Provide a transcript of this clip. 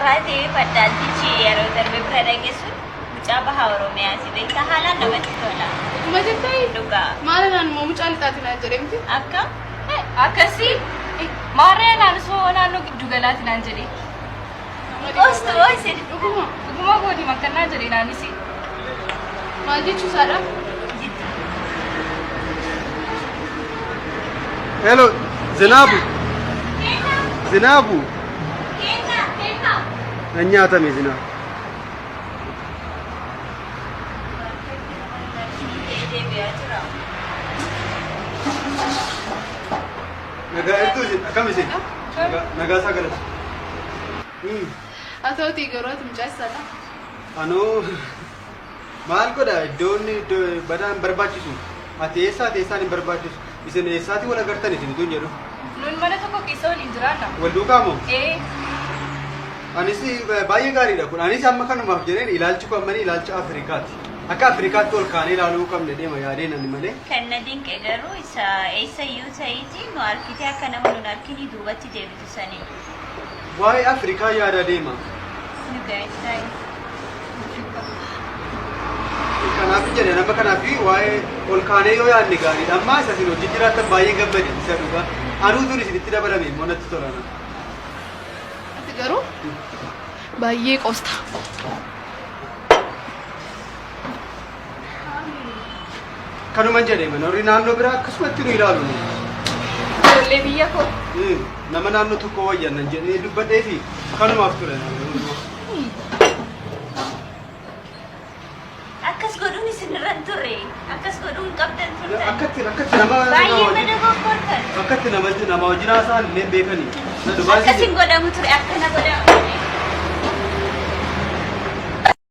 Haati faddaaltichi yeroo darbe bira dhaqe sun mucaa baha Oromiyaati. Beektaa haalaan namatti tola. Dhuguma jettee? Dhugaa. Maal anaan immoo mucaa lixaati naan jedhee miti? Akka? Akkasii maarree anaan osoo naannoo giddu galaati naan jedhee. Qoostu moo isin? Dhuguma. Dhuguma kooti makkannaa jedhee naanis. Maal jechuu isaadha? Hello, Zinaabu. Zinaabu. Nan nyaatame Zinaabu. Nagaa jirtuu isin? Akkam isin? Nagaa isaa galatu. Haa ta'utii garuu ati mucaa eessaadha? Anoo maal godha iddoon iddoo badaan hin barbaachisu. Ati eessaati eessaan hin barbaachisu. Isin eessaati wal agartan isin utuu hin jedhu. Nun mana tokko keessa waliin jiraanna. Wal duukaa moo? Ee. Anis baay'ee gaariidha kun. Anis amma kanumaaf jedheen ilaalchi koo ammanii ilaalcha Afrikaati. Akka Afrikaatti ol kaanee ilaaluu qabna deema yaadeen ani malee. Kan na dinqe garuu isa eessayyuu ta'iiti nu arkitee akka nama nun arkinii duubatti deebitu sanii. Waa'ee Afrikaa yaadaa deema. Nu gaa'ittaa. Kanaaf jedhe nama kanaaf waa'ee ol kaanee yoo yaadne gaariidha. Amma isa isin hojii jiraattan baay'ee gammade isa dhugaa. Anuu tun isinitti dabalame immoo natti tola. Ati garuu baay'ee qoosta. Kanuman jedhe mana warri naannoo biraa akkasumatti nu ilaalu. Ijoollee biyya koo. Nama naannoo tokko wayyan nan jedhee dubbadhee fi kanumaaf ture. Akkas godhuun isin irra hin turre. Akkas godhuun hin qabdan turtan. Akkatti nama Baay'ee mana goggoortan. Akkatti nama nama wajjin haasa'an illee hin beekani. Na dhugaa Akkas hin godhamu ture akkana godhamu.